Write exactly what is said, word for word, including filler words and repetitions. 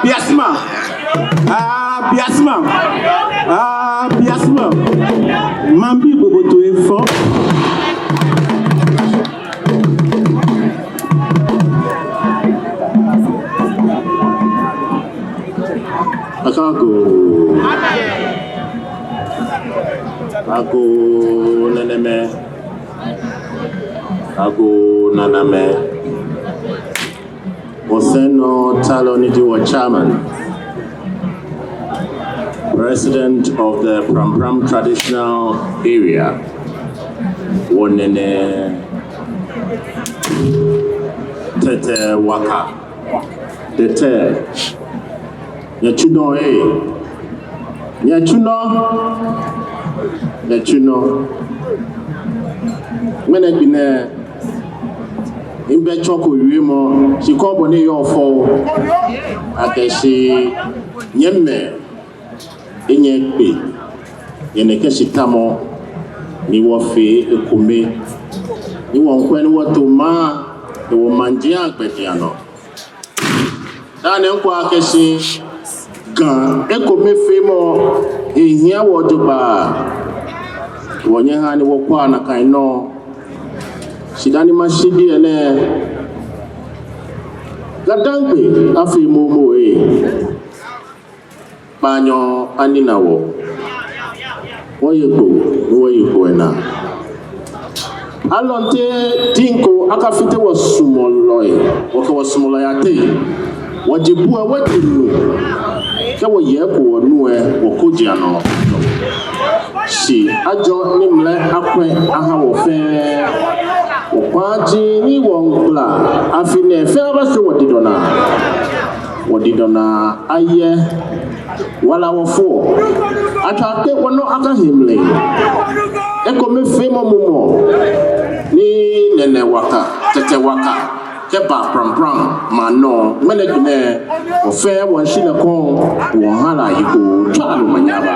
Biasima. Aa, biasima. Aa, biasima. Maŋbii boboto efɔ. Akɛ agoo. Agoo nɛnɛmɛi. Agoo nanamɛi. Wɔsɛinɔtalɔ ni ji wɔ chairman, president of the Prampram Traditional Area, wɔ nɛnɛ Tɛtɛ Waka, Tɛtɛ, nyɛtsu nɔ ee. Nyɛtsu nɔ, nyɛtsu nɔ. Ŋmɛnɛ gbi nɛɛ, mibɛ tsɔko wiemɔ, shi kɔbɔ ni yɔɔ fɔ, akɛ shi nyɛmɛi, enyɛ kpe, yɛ nɛkɛ shitamɔ, ni wɔfee ekome, ni wɔŋkwɛ ni wɔto maŋ, ni wɔmaŋ jia gbɛjianɔ. Dani ŋkɔ akɛ shi Ga ekomefeemɔ ehiaa wɔ jogbaŋŋ. Wɔnyɛ ha ni wɔkwɛa nakai nɔ. Shi dani mashi biɛ nɛɛ, GaDangme afee momo ee. Kpaanyɔ anina wɔ. Wɔye kpo, wɔye kpo ena. Alɔnte diŋ ko akafite wɔsumɔlɔi, wɔkɛ wɔsumɔlɔi ateŋ. Wɔji bu ɛ, wɔji nu. Kɛ wɔye eko wɔnu ɛ, wɔkojia nɔ. Shi ajɔ ni mlɛ akwɛ aha wɔ fɛɛ. Wɔkpaaji ni wɔŋgbla afi nɛɛ fɛɛ abashɛ wɔdidɔŋ naa. Wɔdidɔŋ naa ayɛ. Wala wɔfɔ. Atswa akpe wɔnɔ akahi mli. Ekomefeemɔ mumɔ. Ni nɛnɛ Waka, Tɛtɛ Waka, kɛba Prampram maŋ nɔ. Ŋmɛnɛ gbi nɛɛ, wɔfɛɛ wɔŋshi lɛ kɔŋ, wɔŋha lɛ ayekoo, tswa lɛ omanye aba.